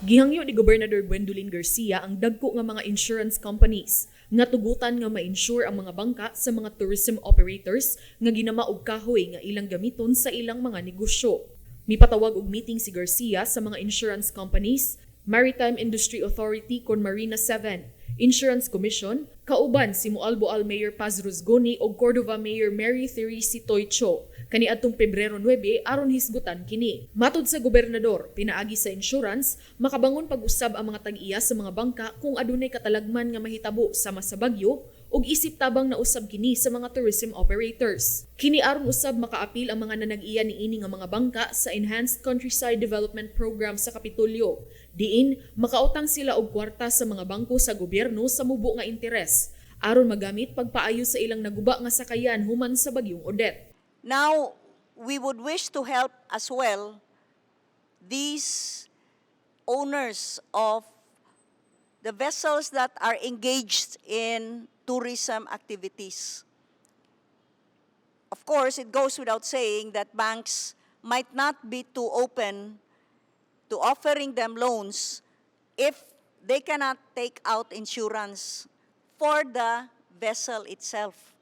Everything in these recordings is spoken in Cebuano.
Gihangyo ni Gobernador Gwendolyn Garcia ang dagko nga mga insurance companies nga tugutan nga ma-insure ang mga bangka sa mga tourism operators nga ginama og kahoy nga ilang gamiton sa ilang mga negosyo. Mipatawag og meeting si Garcia sa mga insurance companies, Maritime Industry Authority kon Marina 7, Insurance Commission, kauban si Moalboal Mayor Paz Rusgoni ug Cordova Mayor Mary Therese Toycho kaniadtong Pebrero 9 aron hisgutan kini. Matod sa gobernador, pinaagi sa insurance, makabangon pag-usab ang mga tag-iya sa mga bangka kung adunay katalagman nga mahitabo sama sa bagyo ug isip tabang na usab kini sa mga tourism operators. Kini aron usab makaapil ang mga nanag-iya niini nga mga bangka sa Enhanced Countryside Development Program sa Kapitolyo. Diin makautang sila og kwarta sa mga bangko sa gobyerno sa mubo nga interes aron magamit pagpaayo sa ilang naguba nga sakayan human sa bagyong Odette. Now, we would wish to help as well these owners of the vessels that are engaged in tourism activities. Of course, it goes without saying that banks might not be too open to offering them loans if they cannot take out insurance for the vessel itself.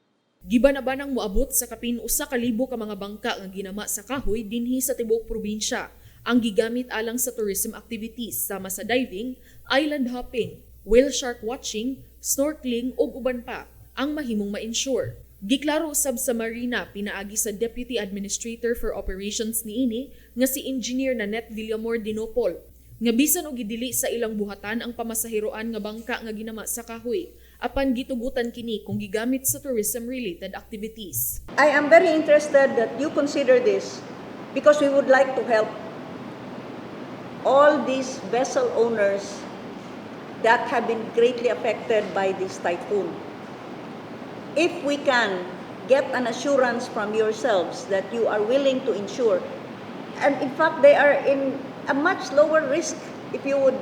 Gibanabanang moabot sa kapin 1,000 ka mga bangka nga ginama sa kahoy dinhi sa tibuok probinsya ang gigamit alang sa tourism activities sama sa diving, island hopping, whale shark watching, snorkeling ug uban pa ang mahimong ma-insure. Giklaro usab sa Marina pinaagi sa Deputy Administrator for Operations niini nga si Engineer Nanette Villamor Dinopol nga bisan og gidili sa ilang buhatan ang pamasahiroan nga bangka nga ginama sa kahoy, apan gitugutan kini kung gigamit sa tourism-related activities. I am very interested that you consider this because we would like to help all these vessel owners that have been greatly affected by this typhoon. If we can get an assurance from yourselves that you are willing to insure, and in fact they are in a much lower risk if you would,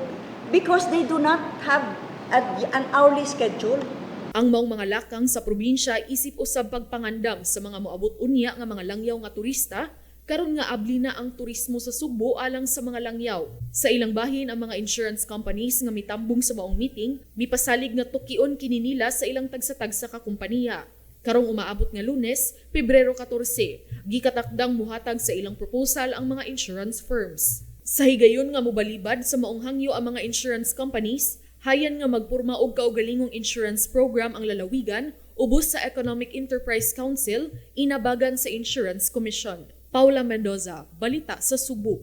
because they do not have an hourly schedule. Ang maong mga lakang sa probinsya isip usab pagpangandam sa mga moabot unya nga mga langyaw nga turista karon nga abli na ang turismo sa Sugbo alang sa mga langyaw. Sa ilang bahin, ang mga insurance companies nga mitambong sa maong meeting mipasalig nga tukion kini nila sa ilang tagsa-tagsa ka kompanya. Karong umaabot nga Lunes, Pebrero 14, gikatakdang muhatag sa ilang proposal ang mga insurance firms. Sa higayon nga mobalibad sa maong hangyo ang mga insurance companies, hayan nga magpurma og kaugalingong insurance program ang lalawigan ubos sa Economic Enterprise Council inabagan sa Insurance Commission. Paula Mendoza, Balita sa Sugbo.